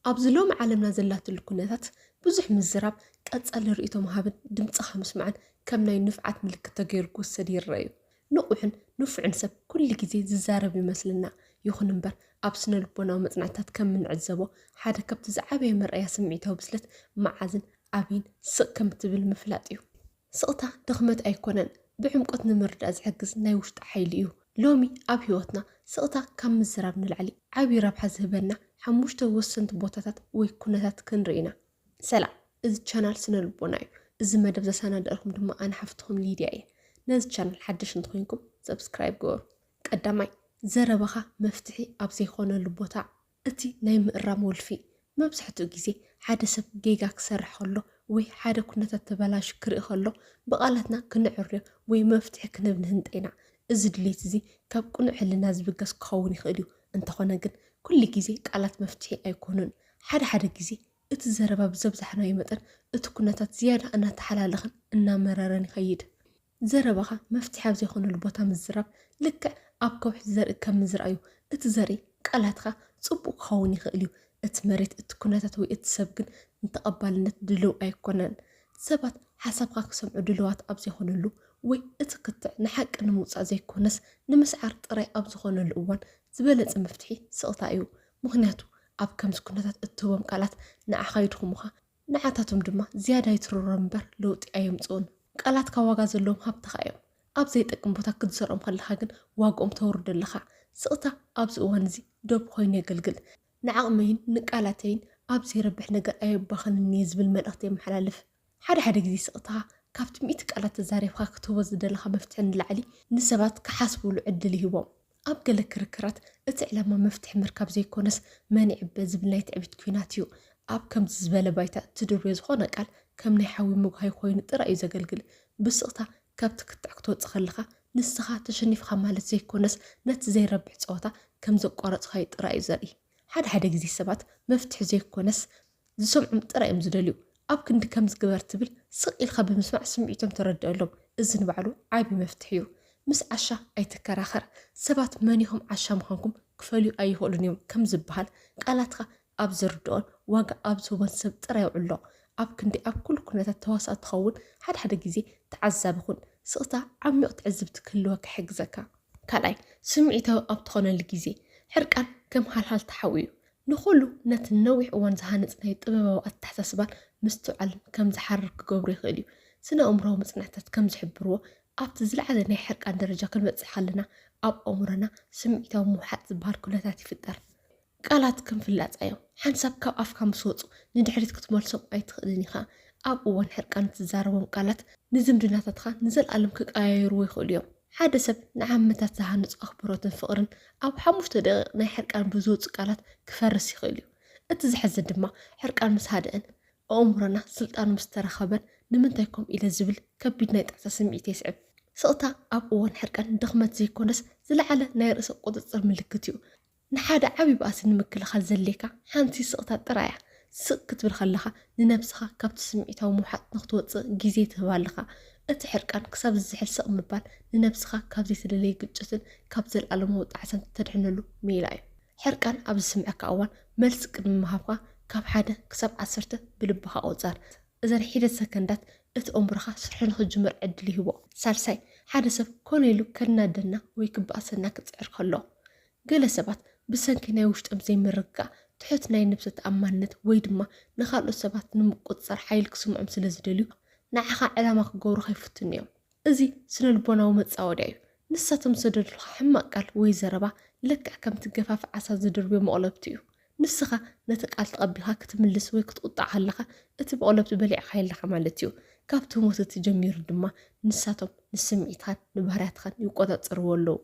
ኣብዚ ሎሚ ዓለምና ዘላትሉ ኩነታት ብዙሕ ምዝራብ፣ ቀጻሊ ርእይቶ ምሃብን ድምጽኻ ምስማዕን ከም ናይ ንፍዓት ምልክት ተገይሩ ክውሰድ ይረአ እዩ። ንቑሕን ንፉዕን ሰብ ኩሉ ግዜ ዝዛረብ ይመስልና። ይኹን እምበር ኣብ ስነ ልቦናዊ መጽናዕትታት ከም እንዕዘቦ ሓደ ካብቲ ዝዓበየ መርኣያ ስምዒታዊ ብስለት መዓዝን ኣበይን ስቕ ከም ትብል ምፍላጥ እዩ። ስቕታ ድኽመት ኣይኮነን፣ ብዕምቆት ንምርዳእ ዝሕግዝ ናይ ውሽጢ ሓይሊ እዩ። ሎሚ ኣብ ህይወትና ስቕታ ካብ ምዝራብ ንላዕሊ ዓብዪ ረብሓ ዝህበና ሓሙሽተ ወሰንቲ ቦታታት ወይ ኩነታት ክንርኢ ኢና። ሰላም፣ እዚ ቻናል ስነ ልቦና እዩ። እዚ መደብ ዘሰናዳእልኩም ድማ ኣነ ሓፍትኹም ሊድያ እየ። ነዚ ቻናል ሓደሽ እንተኾይንኩም ሰብስክራይብ ግበሩ። ቀዳማይ፣ ዘረባኻ መፍትሒ ኣብ ዘይኮነሉ ቦታ። እቲ ናይ ምእራም ወልፊ። መብዛሕትኡ ግዜ ሓደ ሰብ ጌጋ ክሰርሕ ከሎ ወይ ሓደ ኩነታት ተበላሹ ክርኢ ከሎ ብቓላትና ክነዕርዮ ወይ መፍትሒ ክንህብ ንህንጠ ኢና። እዚ ድሌት እዚ ካብ ቅኑዕ ሕልና ዝብገስ ክኸውን ይኽእል እዩ። እንተኾነ ግን ኩሉ ግዜ ቃላት መፍትሒ ኣይኮኑን። ሓደ ሓደ ግዜ እቲ ዘረባ ብዘብዛሕናዮ መጠን እቲ ኩነታት ዝያዳ እናተሓላለኸን እናመረረን ይኸይድ። ዘረባኻ መፍትሒ ኣብ ዘይኮነሉ ቦታ ምዝራብ ልክዕ ኣብ ከውሒ ዘርኢ ከም ምዝራእ እዩ። እቲ ዘርኢ ቃላትካ ጽቡቕ ክኸውን ይኽእል እዩ። እቲ መሬት፣ እቲ ኩነታት ወይ እቲ ሰብ ግን ንተቐባልነት ድሉው ኣይኮነን። ሰባት ሓሳብካ ክሰምዑ ድሉዋት ኣብ ዘይኮነሉ ወይ እቲ ክትዕ ንሓቂ ንምውጻእ ዘይኮነስ ንምስዓር ጥራይ ኣብ ዝኾነሉ እዋን ዝበለጸ መፍትሒ ስቕታ እዩ። ምኽንያቱ ኣብ ከምዚ ኩነታት እትህቦም ቃላት ንዓኻ ይድኽሙኻ፣ ንዓታቶም ድማ ዝያዳ ይትርሮም እምበር ለውጢ ኣየምጽኡን። ቃላትካ ዋጋ ዘለዎም ሃብትኻ እዮም። ኣብ ዘይጠቅም ቦታ ክትዘርኦም ከለኻ ግን ዋግኦም ተውርዶ ኣለኻ። ስቕታ ኣብዚ እዋን እዚ ዶብ ኮይኑ የገልግል። ንዓቕመይን ንቃላተይን ኣብ ዘይረብሕ ነገር ኣየባኽንን እየ ዝብል መልእኽቲ የመሓላልፍ። ሓደ ሓደ ግዜ ስቕታኻ ካብቲ ሚእቲ ቃላት ተዛሪብካ ክትህቦ ዝደለኻ መፍትሒ ንላዕሊ ንሰባት ክሓስቡሉ ዕድል ይህቦም። ኣብ ገለ ክርክራት እቲ ዕላማ መፍትሒ ምርካብ ዘይኮነስ መን ይዕበ ዝብል ናይ ትዕቢት ኲናት እዩ። ኣብ ከምዚ ዝበለ ባይታ ትድርብዮ ዝኾነ ቃል ከም ናይ ሓዊ ምጉሃይ ኮይኑ ጥራይ እዩ ዘገልግል። ብስቕታ ካብቲ ክትዕ ክትወጽእ ከለኻ ንስኻ ተሸኒፍካ ማለት ዘይኮነስ ነቲ ዘይረብሕ ጸወታ ከም ዘቋረጽካዮ ጥራይ እዩ ዘርኢ። ሓደ ሓደ ግዜ ሰባት መፍትሒ ዘይኮነስ ዝሰምዖም ጥራይ እዮም ዝደልዩ። ኣብ ክንዲ ከምዚ ግበር ትብል ስቕ ኢልካ ብምስማዕ ስምዒቶም ተረድኣሎም። እዚ ንባዕሉ ዓቢ መፍትሒ እዩ። ምስ ዓሻ ኣይትከራኸር። ሰባት መን ኢኹም ዓሻ ምዃንኩም ክፈልዩ ኣይኽእሉን እዮም ከም ዝበሃል ቃላትካ ኣብ ዝርድኦን ዋጋ ኣብ ዝህቦን ሰብ ጥራይ ኣውዕሎ። ኣብ ክንዲ ኣብ ኩሉ ኩነታት ተዋሳእ ትኸውን ሓደ ሓደ ግዜ ተዓዛቢ ኩን። ስቕታ ዓሚቕ ትዕዝብቲ ክህልወካ ይሕግዘካ። ካልኣይ፣ ስምዒታዊ ኣብ ትኾነሉ ግዜ። ሕርቃን ከም ሃልሃልታ ሓዊ እዩ። ንኹሉ ነቲ ነዊሕ እዋን ዝሃነጽ ናይ ጥበባዊ ኣተሓሳስባን ምስትውዓልን ከም ዝሓርር ክገብሮ ይኽእል እዩ። ስነ ኣእምሮዊ መጽናዕትታት ከም ዝሕብርዎ ኣብቲ ዝለዓለ ናይ ሕርቃን ደረጃ ክንበጽሕ ከለና ኣብ ኣእምሮና ስምዒታዊ ምውሓጥ ዝበሃል ኩነታት ይፍጠር። ቃላት ከም ፍላጻ እዮም። ሓንሳብ ካብ ኣፍካ ምስ ወጹ ንድሕሪት ክትመልሶም ኣይትኽእልን ኢኻ። ኣብ እዋን ሕርቃን እትዛረቦም ቃላት ንዝምድናታትካ ንዘለኣለም ክቀያየርዎ ይኽእሉ እዮም። ሓደ ሰብ ንዓመታት ዝሃነጾ ኣኽብሮትን ፍቕርን ኣብ ሓሙሽተ ደቂቕ ናይ ሕርቃን ብዝወጹ ቃላት ክፈርስ ይኽእል እዩ። እቲ ዘሕዝን ድማ ሕርቃን ምስ ሃደአን ኣእምሮና ስልጣኑ ምስ ተረኸበን ንምንታይ ከምኡ ኢለ ዝብል ከቢድ ናይ ጣዕሳ ስምዒት የስዕብ። ስቕታ ኣብ እዋን ሕርቃን ድኽመት ዘይኮነስ ዝለዓለ ናይ ርእሰ ቁጽጽር ምልክት እዩ። ንሓደ ዓቢ ባእሲ ንምክልኻል ዘድልየካ ሓንቲ ስቕታ ጥራይ እያ። ስቕ ክትብል ከለኻ ንነብስኻ ካብቲ ስምዒታዊ ምውሓጥ ንኽትወጽእ ግዜ ትህባ ኣለኻ። እቲ ሕርቃን ክሳብ ዝዝሕል ስቕ ምባል ንነብስኻ ካብ ዘይተደለየ ግጭትን ካብ ዘለኣለማዊ ጣዕሳን እተድሕነሉ ሜላ እዩ። ሕርቃን ኣብ ዝስምዐካ እዋን መልሲ ቅድሚ ምሃብካ ካብ ሓደ ክሳብ ዓሰርተ ብልብኻ ቁጸር። እዘን ሒደት ሰከንዳት እቲ ኣእምሮኻ ስርሑ ንኽጅምር ዕድል ይህቦ። ሳልሳይ፣ ሓደ ሰብ ኮነ ኢሉ ከናደና ወይ ክበኣሰና ክጽዕር ከሎ። ገለ ሰባት ብሰንኪ ናይ ውሽጦም ዘይምርግጋእ፣ ትሑት ናይ ነብሰ ተኣማንነት ወይ ድማ ንኻልኦት ሰባት ንምቁጽጻር ሓይሊ ክስምዖም ስለ ዝደልዩ ንዓኻ ዕላማ ክገብሩኻ ይፍትኑ እዮም። እዚ ስነ ልቦናዊ መጻወድያ እዩ። ንሳቶም ዝሰደዱልካ ሕማቕ ቃል ወይ ዘረባ ልክዕ ከምቲ ገፋፍ ዓሳ ዝድርብዮ መቑለብቲ እዩ። ንስኻ ነቲ ቃል ተቐቢልካ ክትምልስ ወይ ክትቁጣዕ ከለኻ እቲ መቑለብቲ በሊዕካዮ ኣለኻ ማለት እዩ። ካብቲ ህሞት እቲ ጀሚሩ ድማ ንሳቶም ንስምዒትካን ንባህርያትካን ይቆጻጸርዎ ኣለዉ።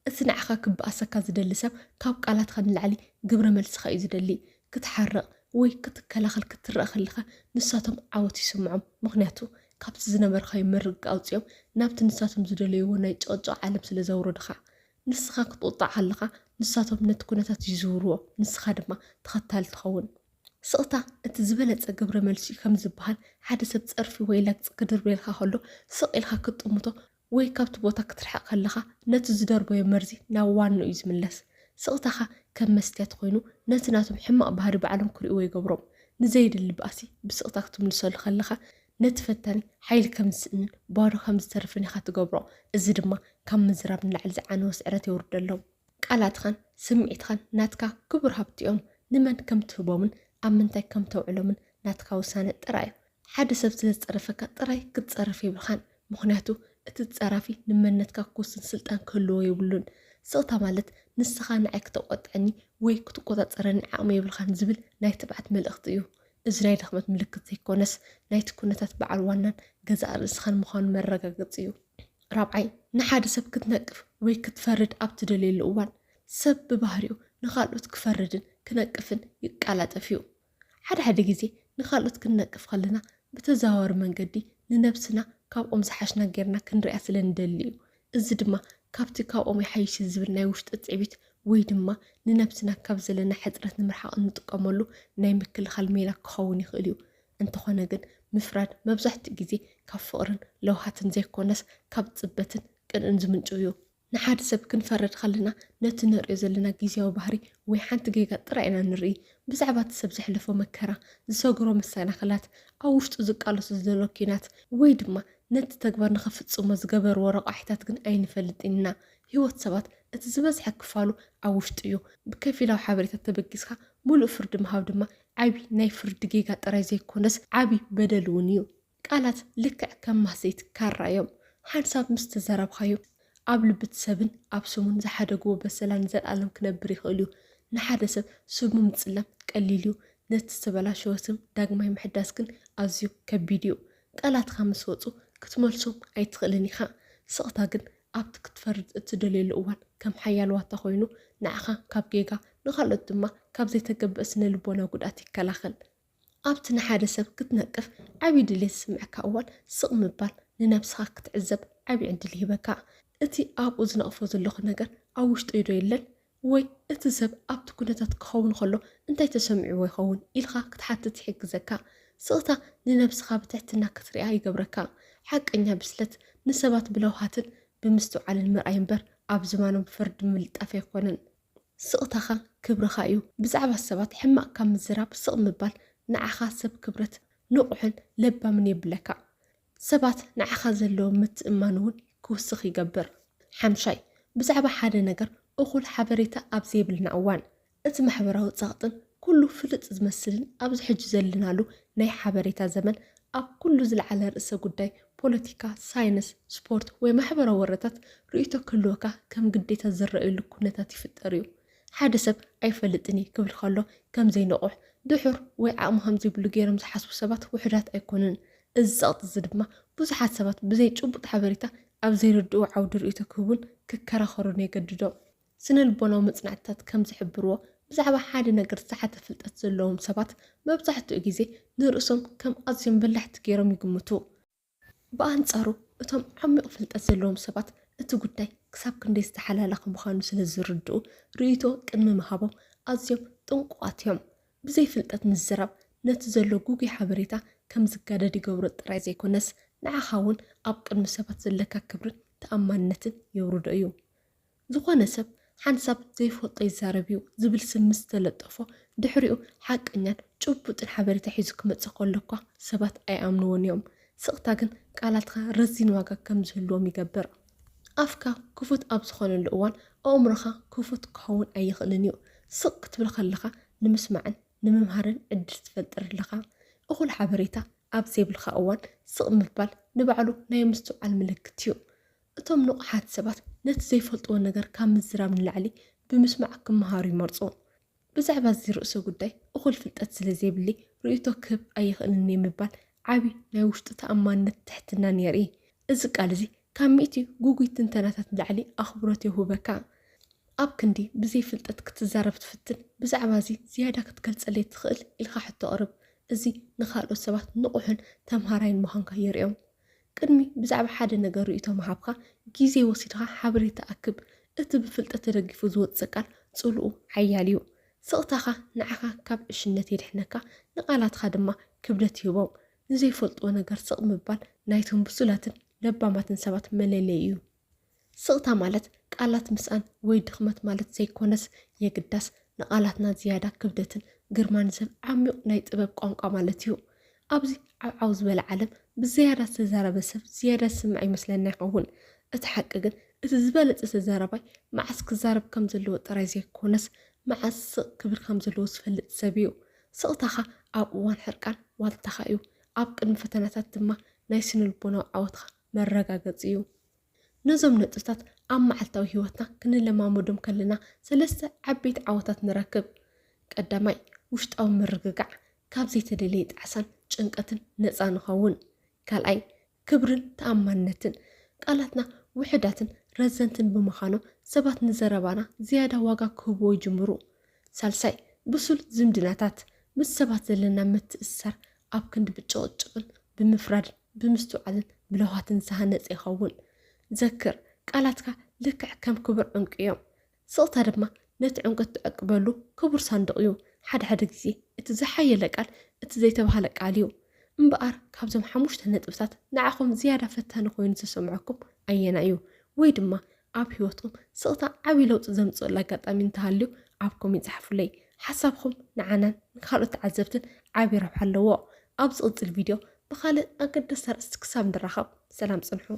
እቲ ንዓኻ ክበኣሰካ ዝደሊ ሰብ ካብ ቃላትካ ንላዕሊ ግብረ መልስኻ እዩ ዝደሊ። ክትሓርቕ ወይ ክትከላኸል ክትረኣ ከለኻ ንሳቶም ዓወት ይስምዖም። ምኽንያቱ ካብቲ ዝነበርካዮ ምርግጋእ ኣውጺኦም ናብቲ ንሳቶም ዝደለይዎ ናይ ጭቕጭቕ ዓለም ስለ ዘውረዱኻ። ንስኻ ክትቁጣዕ ከለኻ ንሳቶም ነቲ ኩነታት ይዝውርዎ፣ ንስኻ ድማ ተኸታሊ ትኸውን። ስቕታ እቲ ዝበለጸ ግብረ መልሲ እዩ ከም ዝበሃል ሓደ ሰብ ጸርፊ ወይ ላግጺ ክድርብየልካ ከሎ ስቕ ኢልካ ክትጥምቶ ወይ ካብቲ ቦታ ክትርሕቕ ከለኻ ነቲ ዝደርበዮ መርዚ ናብ ዋንኡ እዩ ዝምለስ። ስቕታኻ ከም መስትያት ኮይኑ ነቲ ናቶም ሕማቕ ባህሪ ባዕሎም ክርእይዎ ይገብሮም። ንዘይድሊ ባእሲ ብስቕታ ክትምልሰሉ ከለኻ ነቲ ፈታኒ ሓይሊ ከም ዝስእንን ባዶ ከም ዝተርፍን ኢኻ ትገብሮ። እዚ ድማ ካብ ምዝራብ ንላዕሊ ዝዓነወ ስዕረት የውርደሎም። ቃላትኻን ስምዒትኻን ናትካ ክቡር ሃብቲ እዮም። ንመን ከም ትህቦምን ኣብ ምንታይ ከም ተውዕሎምን ናትካ ውሳነ ጥራይ እዩ። ሓደ ሰብ ስለ ዝጸረፈካ ጥራይ ክትጸርፍ የብልኻን። ምኽንያቱ እቲ ጸራፊ ንመንነትካ ክውስን ስልጣን ክህልዎ የብሉን። ስቕታ ማለት ንስኻ ንዓይ ክተቆጥዐኒ ወይ ክትቆጻጸረኒ ዓቕሚ የብልኻን ዝብል ናይ ትብዓት መልእኽቲ እዩ። እዚ ናይ ድኽመት ምልክት ዘይኮነስ ናይቲ ኩነታት በዓል ዋናን ገዛእ ርእስኻን ምዃኑ መረጋገጺ እዩ። ራብዓይ፣ ንሓደ ሰብ ክትነቅፍ ወይ ክትፈርድ ኣብ ትደልየሉ እዋን፣ ሰብ ብባህሪኡ ንኻልኦት ክፈርድን ክነቅፍን ይቃላጠፍ እዩ። ሓደ ሓደ ግዜ ንኻልኦት ክንነቅፍ ከለና ብተዘዋዋሪ መንገዲ ንነብስና ካብኦም ዝሓሽና ጌርና ክንሪኣ ስለ ንደሊ እዩ። እዚ ድማ ካብቲ ካብኦም ይሓይሽ ዝብል ናይ ውሽጢ ትዕቢት ወይ ድማ ንነብስና ካብ ዘለና ሕጽረት ንምርሓቕ እንጥቀመሉ ናይ ምክልኻል ሜላ ክኸውን ይኽእል እዩ። እንተኾነ ግን ምፍራድ መብዛሕትኡ ግዜ ካብ ፍቕርን ለውሃትን ዘይኮነስ ካብ ጽበትን ቅንእን ዝምንጩ እዩ። ንሓደ ሰብ ክንፈርድ ከለና ነቲ ንርእዮ ዘለና ግዝያዊ ባህሪ ወይ ሓንቲ ጌጋ ጥራይ ኢና ንርኢ። ብዛዕባ እቲ ሰብ ዘሕለፎ መከራ፣ ዝሰገሮ መሰናኽላት፣ ኣብ ውሽጡ ዝቃለሶ ዘሎ ኲናት ወይ ድማ ነቲ ተግባር ንኽፍጽሞ ዝገበርዎ ረቋሒታት ግን ኣይንፈልጥን ኢና። ህይወት ሰባት እቲ ዝበዝሐ ክፋሉ ኣብ ውሽጡ እዩ። ብከፊላዊ ሓበሬታ ተበጊስካ ምሉእ ፍርዲ ምሃብ ድማ ዓቢ ናይ ፍርዲ ጌጋ ጥራይ ዘይኮነስ ዓቢ በደል እውን እዩ። ቃላት ልክዕ ከም ማህሰይቲ ካራ እዮም። ሓንሳብ ምስ ተዘራብኻዮ ኣብ ልቢ እቲ ሰብን ኣብ ስሙን ዝሓደግዎ በሰላ ንዘለኣለም ክነብር ይኽእል እዩ። ንሓደ ሰብ ስሙ ምጽላም ቀሊል እዩ። ነቲ ዝተበላሸወ ስም ዳግማይ ምሕዳስ ግን ኣዝዩ ከቢድ እዩ። ቃላትካ ምስ ወጹ ክትመልሶም ኣይትኽእልን ኢኻ። ስቕታ ግን ኣብቲ ክትፈርድ እትደልየሉ እዋን ከም ሓያል ዋታ ኮይኑ ንዓኻ ካብ ጌጋ ንኻልኦት ድማ ካብ ዘይተገበእ ስነ ልቦና ጉድኣት ይከላኸል። ኣብቲ ንሓደ ሰብ ክትነቅፍ ዓቢ ድሌት ዝስምዐካ እዋን ስቕ ምባል ንነብስኻ ክትዕዘብ ዓቢ ዕድል ይህበካ። እቲ ኣብኡ ዝነቕፎ ዘለኹ ነገር ኣብ ውሽጠይ ዶ የለን? ወይ እቲ ሰብ ኣብቲ ኩነታት ክኸውን ከሎ እንታይ ተሰሚዕዎ ይኸውን ኢልካ ክትሓትት ይሕግዘካ። ስቕታ ንነብስኻ ብትሕትና ክትሪኣ ይገብረካ። ሓቀኛ ብስለት ንሰባት ብለውሃትን ብምስትውዓልን ምርኣይ እምበር ኣብ ዝባኖም ፍርዲ ምልጣፍ ኣይኮነን። ስቕታኻ ክብርኻ እዩ። ብዛዕባ ሰባት ሕማቕ ካብ ምዝራብ ስቕ ምባል ንዓኻ ሰብ ክብረት፣ ንቑሕን ለባምን የብለካ። ሰባት ንዓኻ ዘለዎም ምትእምማን እውን ክውስኽ ይገብር። ሓምሻይ፣ ብዛዕባ ሓደ ነገር እኹል ሓበሬታ ኣብ ዘይብልና እዋን፣ እቲ ማሕበራዊ ጸቕጥን ኩሉ ፍልጥ ዝመስልን ኣብዚ ሕጂ ዘለናሉ ናይ ሓበሬታ ዘመን ኣብ ኩሉ ዝለዓለ ርእሰ ጉዳይ ፖለቲካ፣ ሳይንስ፣ ስፖርት ወይ ማሕበራዊ ወረታት ርእይቶ ክህልወካ ከም ግዴታ ዝረኣየሉ ኩነታት ይፍጠር እዩ። ሓደ ሰብ ኣይፈልጥን እየ ክብል ከሎ ከም ዘይንቑሕ፣ ድሑር ወይ ዓቕሚ ከም ዘይብሉ ገይሮም ዝሓስቡ ሰባት ውሑዳት ኣይኮኑን። እዚ ጸቕጢ እዚ ድማ ብዙሓት ሰባት ብዘይ ጭቡጥ ሓበሬታ ኣብ ዘይርድኡ ዓውዲ ርእይቶ ክህቡን ክከራኸሩን የገድዶም። ስነ ልቦናዊ መጽናዕትታት ከም ዝሕብርዎ፣ ብዛዕባ ሓደ ነገር ዝተሓተ ፍልጠት ዘለዎም ሰባት መብዛሕትኡ ግዜ ንርእሶም ከም ኣዝዮም በላሕቲ ገይሮም ይግምቱ። ብኣንጻሩ፣ እቶም ዓሚቕ ፍልጠት ዘለዎም ሰባት እቲ ጉዳይ ክሳብ ክንደይ ዝተሓላለኸ ምዃኑ ስለ ዝርድኡ፣ ርእይቶ ቅድሚ ምሃቦም ኣዝዮም ጥንቁቓት እዮም። ብዘይ ፍልጠት ምዝራብ ነቲ ዘሎ ግጉይ ሓበሬታ ከም ዝጋደድ ይገብሮ ጥራይ ዘይኮነስ፣ ንዓኻ እውን ኣብ ቅድሚ ሰባት ዘለካ ክብርን ተኣማንነትን የውርዶ እዩ። ዝኾነ ሰብ ሓንሳብ ዘይፈልጦ ይዛረብ እዩ ዝብል ስም ምስ ተለጠፎ፣ ድሕሪኡ ሓቀኛን ጭቡጥን ሓበሬታ ሒዙ ክመጽእ ከሎ እኳ ሰባት ኣይኣምንዎን እዮም። ስቕታ ግን ቃላትካ ረዚን ዋጋ ከም ዝህልዎም ይገብር። ኣፍካ ክፉት ኣብ ዝኾነሉ እዋን፣ ኣእምሮኻ ክፉት ክኸውን ኣይኽእልን እዩ። ስቕ ክትብል ከለኻ ንምስማዕን ንምምሃርን ዕድል ትፈጥር ኣለኻ። እኹል ሓበሬታ ኣብ ዘይብልካ እዋን፣ ስቕ ምባል ንባዕሉ ናይ ምስትውዓል ምልክት እዩ። እቶም ንቑሓት ሰባት ነቲ ዘይፈልጥዎ ነገር ካብ ምዝራብ ንላዕሊ ብምስማዕ ክመሃሩ ይመርጹ። ብዛዕባ እዚ ርእሰ ጉዳይ እኹል ፍልጠት ስለ ዘይብለይ ርእይቶ ክህብ ኣይኽእልን እየ ምባል ዓቢ ናይ ውሽጢ ተኣማንነት ትሕትናን የርኢ። እዚ ቃል እዚ ካብ ሚእቲ ግጉይ ትንተናታት ንላዕሊ ኣኽብሮት የውህበካ። ኣብ ክንዲ ብዘይ ፍልጠት ክትዛረብ ትፍትን፣ ብዛዕባ እዚ ዝያዳ ክትገልጸለይ ትኽእል ኢልካ ሕቶ ኣቕርብ። እዚ ንኻልኦት ሰባት ንቑሕን ተምሃራይን ምዃንካ የርእዮም። ቅድሚ ብዛዕባ ሓደ ነገር ርእይቶ ምሃብካ፣ ግዜ ወሲድካ ሓበሬታ ኣክብ። እቲ ብፍልጠት ተደጊፉ ዝወጽእ ቃል ጽልኡ ሓያል እዩ። ስቕታኻ ንዓኻ ካብ ዕሽነት የድሕነካ፣ ንቓላትካ ድማ ክብደት ይህቦም። ንዘይፈልጥዎ ነገር ስቕ ምባል ናይቶም ብሱላትን ለባማትን ሰባት መለለዪ እዩ። ስቕታ ማለት ቃላት ምስኣን ወይ ድኽመት ማለት ዘይኮነስ፣ የግዳስ ንቓላትና ዝያዳ ክብደትን ግርማን ዝህብ ዓሚቕ ናይ ጥበብ ቋንቋ ማለት እዩ። ኣብዚ ዓውዓው ዝበለ ዓለም ብዝያዳ ዝተዛረበ ሰብ ዝያዳ ዝስማዕ ይመስለና ይኸውን። እቲ ሓቂ ግን እቲ ዝበለጸ ተዛራባይ መዓስ ክዛረብ ከም ዘለዎ ጥራይ ዘይኮነስ መዓስ ስቕ ክብል ከም ዘለዎ ዝፈልጥ ሰብ እዩ። ስቕታኻ ኣብ እዋን ሕርቃን ዋልታኻ እዩ። ኣብ ቅድሚ ፈተናታት ድማ ናይ ስነ ልቦናዊ ዓወትኻ መረጋገጺ እዩ። ነዞም ነጥብታት ኣብ መዓልታዊ ህይወትና ክንለማመዶም ከለና ሰለስተ ዓበይቲ ዓወታት ንረክብ። ቀዳማይ፣ ውሽጣዊ ምርግጋዕ፣ ካብ ዘይተደለየ ጣዕሳን ጭንቀትን ነፃ ንኸውን። ካልኣይ፣ ክብርን ተኣማንነትን፣ ቃላትና ውሕዳትን ረዘንትን ብምዃኖም ሰባት ንዘረባና ዝያዳ ዋጋ ክህብዎ ይጅምሩ። ሳልሳይ፣ ብሱል ዝምድናታት፣ ምስ ሰባት ዘለና ምትእስሳር ኣብ ክንዲ ብጭቕጭቕን ብምፍራድን ብምስትውዓልን ብለውሃትን ዝሃነጸ ይኸውን። ዘክር፣ ቃላትካ ልክዕ ከም ክቡር ዕንቁ እዮም። ስቕታ ድማ ነቲ ዕንቁ እትዕቅበሉ ክቡር ሳንዱቕ እዩ። ሓደ ሓደ ግዜ እቲ ዝሓየለ ቃል እቲ ዘይተባህለ ቃል እዩ። እምበኣር ካብዞም ሓሙሽተ ነጥብታት ንዓኹም ዝያዳ ፈታኒ ኮይኑ ዝስምዐኩም ኣየናይ እዩ? ወይ ድማ ኣብ ህይወትኩም ስቕታ ዓብዪ ለውጢ ዘምፅእሉ ኣጋጣሚ እንተሃልዩ ኣብ ኮሜንት ፃሓፉለይ። ሓሳብኩም ንዓናን ንካልኦት ተዓዘብትን ዓብዪ ረብሓ ኣለዎ። ኣብ ዝቕፅል ቪድዮ ብኻልእ ኣገደስቲ ኣርእስቲ ክሳብ ንራኸብ ሰላም ፅንሑ።